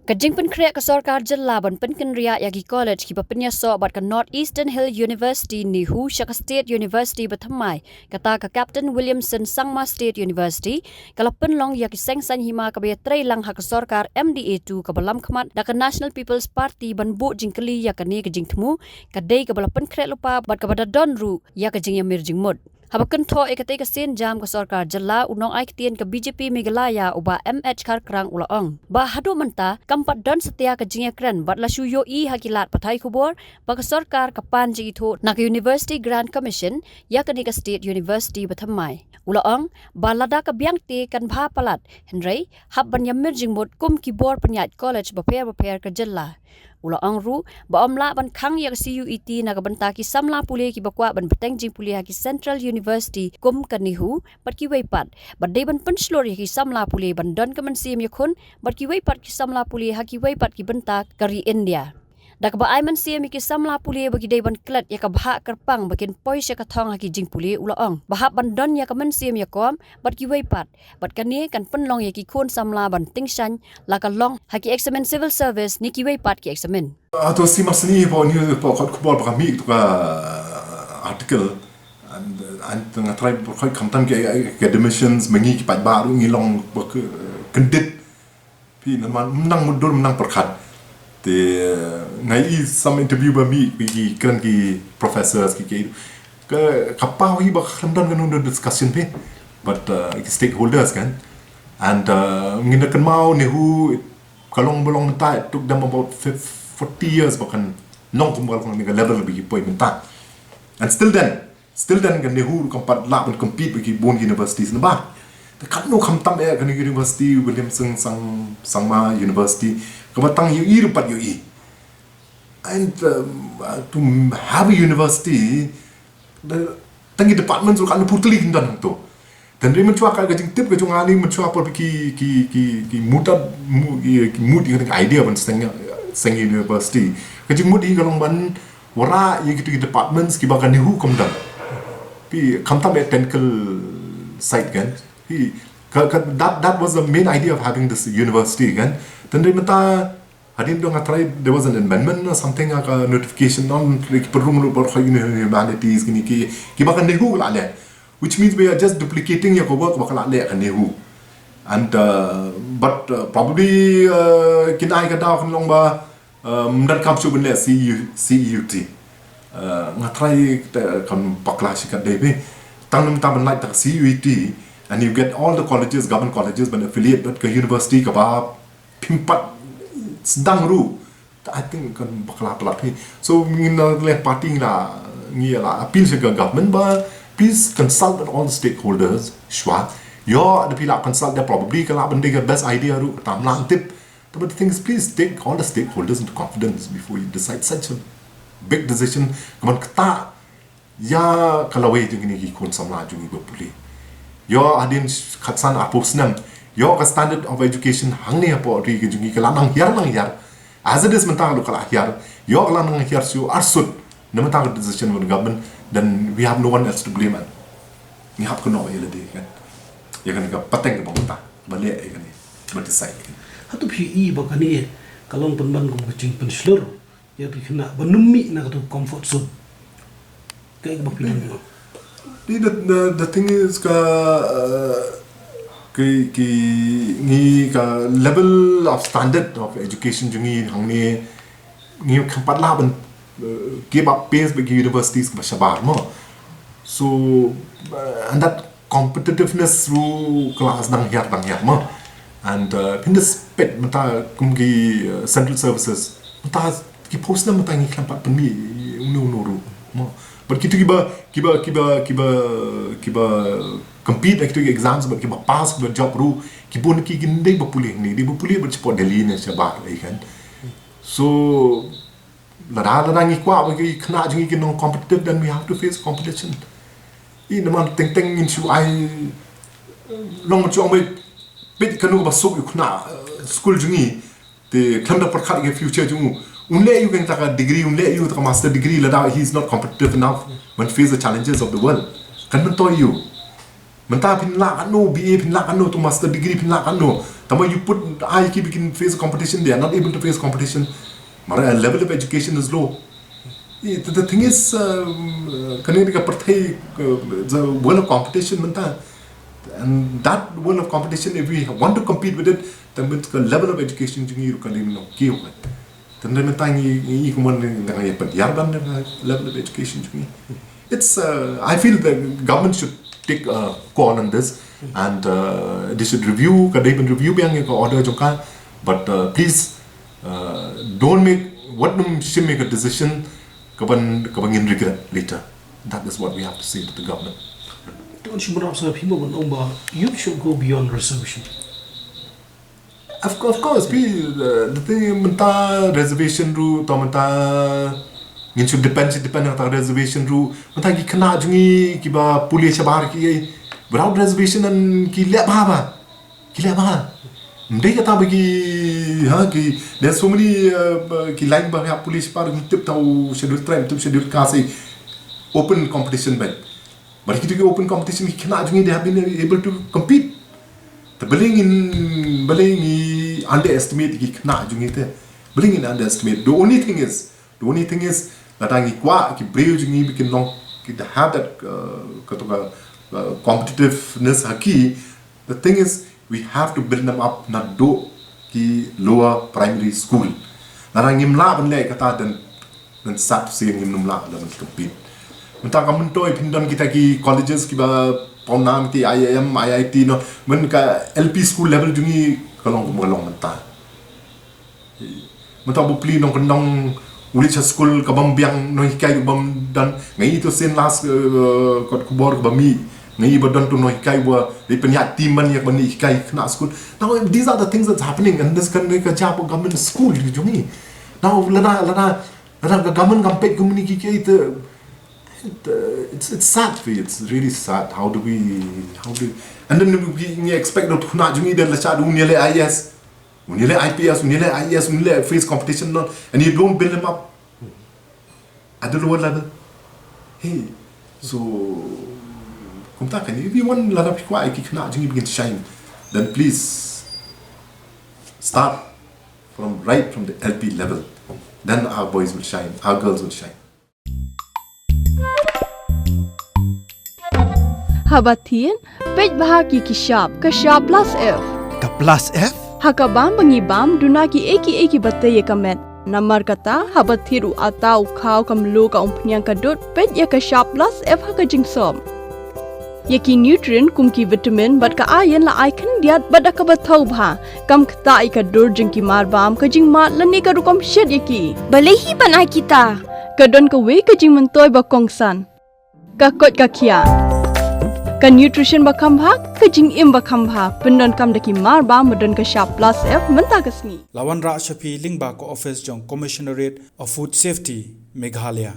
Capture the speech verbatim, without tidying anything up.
Ka jingpynkhreh ka sorkar jylla ban pynkynriah ïa ki college kiba pynïasoh bad ka North Eastern Hill University, NEHU, sha ka State University bathymmai, kata ka Captain Williamson Sangma State University, ka la pynlong ïa ki seng saiñ hima kaba ïatreilang ha ka sorkar M D A two kaba lamkhmat da ka National People's Party ban buh jingkylli ïa kane ka jingthmu, ka dei kaba la pynkhreh lypa bad kaba da don ruh ïa ka jingïamir jingmut. Haba kynthoh ïa katei ka sienjam ka sorkar jylla, u nongai ktien ka B J P Meghalaya u Bah M H Kharkrang u la ong ba haduh mynta kam pat don satia ka jingïakren bad la shu ïohi ha ki lad pathai khubor ba ka sorkar ka pan jingithuh na ka University Grant Commission ïa kane ka State University bathymmai. U la ong ba lada ka biang te kan bha palat, hynrei hap ban ïamir jingmut kum ki bor pynïaid college bapher bapher ka jylla. U la ong ruh ba ym lah ban khang ïa ka C U E T na ka bynta ki samla pule kiba kwah ban bteng jingpule ha ki Central University kum ka NEHU bad kiwei pat, bad dei ban pynshlur ïa ki samla pule ban don ka mynsiem ïakhun bad kiwei pat ki samla pule ha kiwei pat ki bynta ka ri India. Da kaba ai mynsiem ïa ki samla pule ba ki dei ban klet ïa ka bhah kyrpang ba kin poi sha ka thong ha ki jingpule, u la ong ba hap ban don ïa ka mynsiem ïakhun bad kiwei pat, bad kane kan pynlong ïa ki khun samla ban tyngshaiñ la ka long ha ki eksamin civil service ne kiwei pat ki eksamin. Ah, to sima sini po ni po kot khubor ba ka mih to ka article. And, uh, and nga try ba khoi khamtam ki academicians, ma ngi ki paidbah ruh ngi long ba kyndit. Phi, namar mynang mudur mynang pyrkhat. Te, uh, nga ïohi some interview ba mih ki kren ki professors ki ki. Ka, ka paw hi ba khlem don kano discussion phi. But, uh, ki stakeholders kan. And, uh, ngin da kynmaw NEHU ka long ba long mynta, it took them about fif-, forty years ba kan long kum ka long ka level ba ki poi mynta. And still then, still then ka NEHU ruh kam pat lah ban compete bad ki bun universities na ba. Te katno khamtam eh kane university, Williamson Sang, Sangma University, kaba tang ïohi ruh pat ïohi. And, um, uh, to have a university, the, tang ki departments ruh katno putli hyndan hangto. Te hynrei mynshuwa ka, ka jingtip ka jong nga ni mynshuwa por ki, ki, ki, ki mut, mu-, ki, ki mut ïa ka idea ban seng, seng university. Ka jingmut hi ka long ban wanrah ïa kito ki departments kiba ka NEHU kam don. Phi, khamtam eh technical side kan. Phi, ka, ka, that, that was the main idea of having this university kan. Te hynrei mynta hadien dong nga try, there was an amendment or something, ka notification on ki pynrung ruh bad khoi humanities kine ki, kiba ka NEHU ka la leh. Which means we are just duplicating ïa ka work ba ka la leh ka NEHU. And, uh, but, uh, probably, uh, kin ai ka daw kan long ba, um, ym donkam shuh ban leh C E U, C E U T. Uh, nga try te kan bakla shi katdei phi. Tang namar ban lait da ka C U E T, and you get all the colleges, government colleges ban affiliate bad ka university kaba phim pat sdang ruh. I think kan bakla palat hi. So ngin, uh, leh party ngi la, ngi la appeal sha ka government ba please consult with all the stakeholders shwa. Ïoh, da phi la consult da probably ka lah ban dei ka best idea ruh, kata ym lah tip. But the thing is, please take all the stakeholders into confidence before you decide such a big decision. Kaman kata ïa ka lawei jong kine ki khun samla jong ngi ba pule. Ïoh hadien khatsan arphew snem, ïoh ka standard of education hangne hapoh ri ka jong ngi ka la nang hiar nang hiar. As it is mynta ka la hiar. Ïoh ka la nang hiar shuh arsut. Na mynta ka decision of the government, then we have no one else to blame, and ngi hap kynnoh ïa lade kan. Ïa kane ka pateng kaba mynta ba leh ïa kane ba decide kan. Hato phi i ba kane ka long pynban kum ka jingpynshlur ïa ki khynnah ban ym mih na kato comfort zone? Kaei kaba phi don? The, the, the thing is ka, uh, ki, ki, ngi ka level of standard of education jong ngi hangne ngi kam pat lah ban, uh, keep up pace bad ki universities kaba shabar mo. So, uh, and that competitiveness ruh ka la dang hiar dang hiar mo. And, uh, phin da peit mynta kum ki, uh, central services, mynta ki post na mynta ngi khlem pat pynmih uno uno ruh mo. But kito kiba, kiba, kiba, kiba, kiba compete ha kito ki exams, bad kiba pass, kiba jop ruh, ki bun ki, ki dei ba pule hangne, dei ba pule bad shapoh Delhi ne shabar ei kan. So lada, lada ngi kwah ba ki khynnah jong ngi kin long competitive, then we have to face competition. I namar teng teng ngin shu ai long shu ong ba peit kano ba suk ïa u khynnah, uh, skul jong ngi. Te khlem da pyrkhat ïa ka future jong u. Un leh ïa u kata ka degree, un leh ïa u kata ka master degree, lada he is not competitive enough when face the challenges of the world. Kan myntoi ïa u. Mynta phin lah katno, B A phin lah katno, to master degree phin lah katno. Tangba you put ai ki ba kin face competition, they are not able to face competition. Mara level of education is low. Eh, the, the thing is, um, uh, kane ka pyrthei, uh, the world of competition mynta. And that world of competition, if we want to compete with it, then the level of education jong ngi ruh kan dei nongkiew. Te mynta ngi, ngi kumne ngi dang ïa pynïar ban da level of education jong ngi. It's, uh, I feel the government should take a call on this and, uh, they should review, ka dei ban review biang ïa ka order jong ka. But, uh, please, uh, don't make, wat nym shim ïa ka decision kaba, kaba ngin regret later. That is what we have to say to the government. Te un shim bynrap sa phi ba ban ong ba you should go beyond reservation. Of, of course, phi, uh, the thing mynta reservation ruh, to mynta ngin shu depend, shu depend ha ka reservation ruh. Mynta ki khynnah jong ngi kiba pule shabar ki, without reservation, and ki leh bha bha. Ki leh bha. Ym dei kata ba ki, ha, ki, there's so many, uh, ki line ba hap pule shabar, ym tip tau schedule tribe, ym tip schedule caste, open competition beit. Bad kito ki open competition ki khynnah jong ngi, they have been able to compete. Te balei ngin, balei ngi underestimate ki khynnah jong ngi te? Balei ngin underestimate? The only thing is, the only thing is, lada ngi kwah ki briew jong ngi ba kin long, ki have that, uh, kato ka, uh, competitiveness ha ki, the thing is, we have to build them up naduh ki lower primary school. Lada ngim lah ban leh kata, then, then sad to say ngim nym lah ban compete. Mynta ka myntoi phin don kita ki colleges kiba pawnam, ki I I M, I I T, no. Mynta ka L P school level jong ngi ka long kumba ka long mynta. Mynta ba plie nongkyndong u leit sha skul ka bym biang, nonghikai u bym don. Nga i to sien last, eh, kot khubor kaba mih, nga i ba don to nonghikai ba leit pynïaid team ban ïa kaba hikai khynnah skul. Now these are the things that's happening, and this kan ka jia ha government school jong ngi. Now lada, lada, lada ka government kam peit kumne ki, ki, it, it, uh, it's, it's sad, phi, it's really sad. How do we, how do, and then we, we expect that khynnah jong ngi da la shah, un ïa leh I A S, un ïa leh I P S, un ïa leh I A S, un ïa leh face competition, no, and you don't build them up at the lower level. Hey, so kumta kan, if you want, lada phi kwah ïa ki khynnah jong ngi ba kin shine, then please start from, right from the L P level. Then our boys will shine, our girls will shine. Haba thied, peit bha ïa ki shap, ka shap plus F. Ka plus F? Ha ka bam ba ngi bam, duna kiei kiei kiba tei ïa ka met. Namar kata, haba thied u atta, u khaw, ka mluh, ka umphniang, ka dud, peit ïa ka shap plus F ha ka jingsop. Ïa ki nutrient kum ki vitamin bad ka iron la ai khyndiat bad da kaba thaw bha. Kam ktah ïa ka dur jong ki marbam, ka jingmad lane ka rukom shet ïa ki. Balei hi ban ai kita? Ka don kawei ka jingmyntoi ba kongsan. Ka koit ka khiah. Ka nutrition ba kham bha, ka jingim ba kham bha. Pyndonkam da ki marbam ba don ka shap plus F mynta ka sngi. La wanrah sha phi lyngba ka office jong Commissionerate of Food Safety, Meghalaya.